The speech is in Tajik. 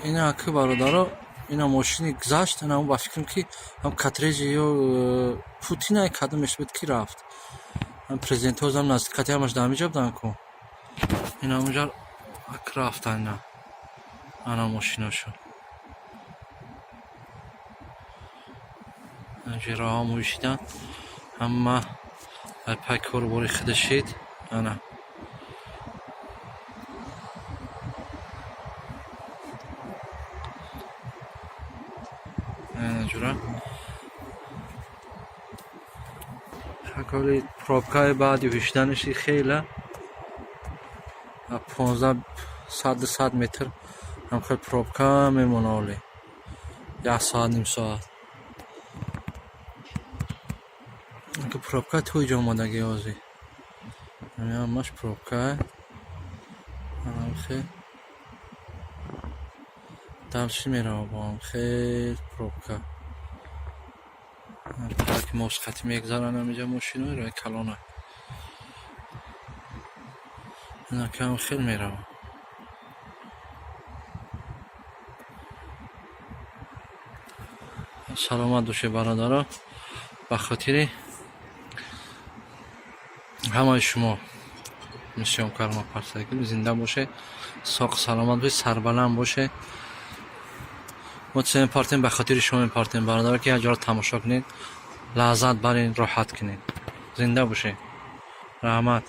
Ина ки, бародаро, ина мошини гузашт, ина ба фикрам, ки ҳам кортежи ё Путина кадомеш буд, ки рафт. Президентҳозам наздикати ҳамаш дар ҳамиҷа буданд ку. Ина онҷа рафтан, ина ана мошиношо. Ҷираҳо мӯшидан, ҳама пай кору бори худа шид. Ана ҷура ҳаколи пробкаи баъди ҳушиданаши хела 15 сад 100 метр ҳам хел пробка мемона, оли як соат, ним соат пробка то иҷо омадаги. Ҳозир ҳамаш пробка хел дальше мерава, боам хел пробка. Ки мост мегзаранд ҳамиҷа мошино, рои калона инакам хел мерава. Саломат бошед, бародаро. Ба хотири ҳамаи шумо съёмка ро ма парсакем. Зинда бошед, соқ саломат бошед, сарбаланд бошед. Мо чизе мепартем, ба хотири шумо мепартем, бародаро, ки як ҷоро тамошо кунед, лаззат баред, роҳат кунед. Зинда бошед, раҳмат.